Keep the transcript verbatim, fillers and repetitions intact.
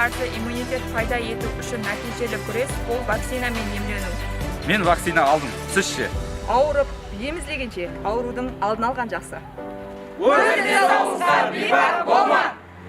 qarsı immunitet payda etiw ushın nátiyjeli gúres, bul vakcina menen emleniw. Men vakcina aldım, siz she? Awırıp, em izlegenshe, awırıwdıń aldın alǵan jaqsı. Óz densalıǵıńızǵa biypar bolma!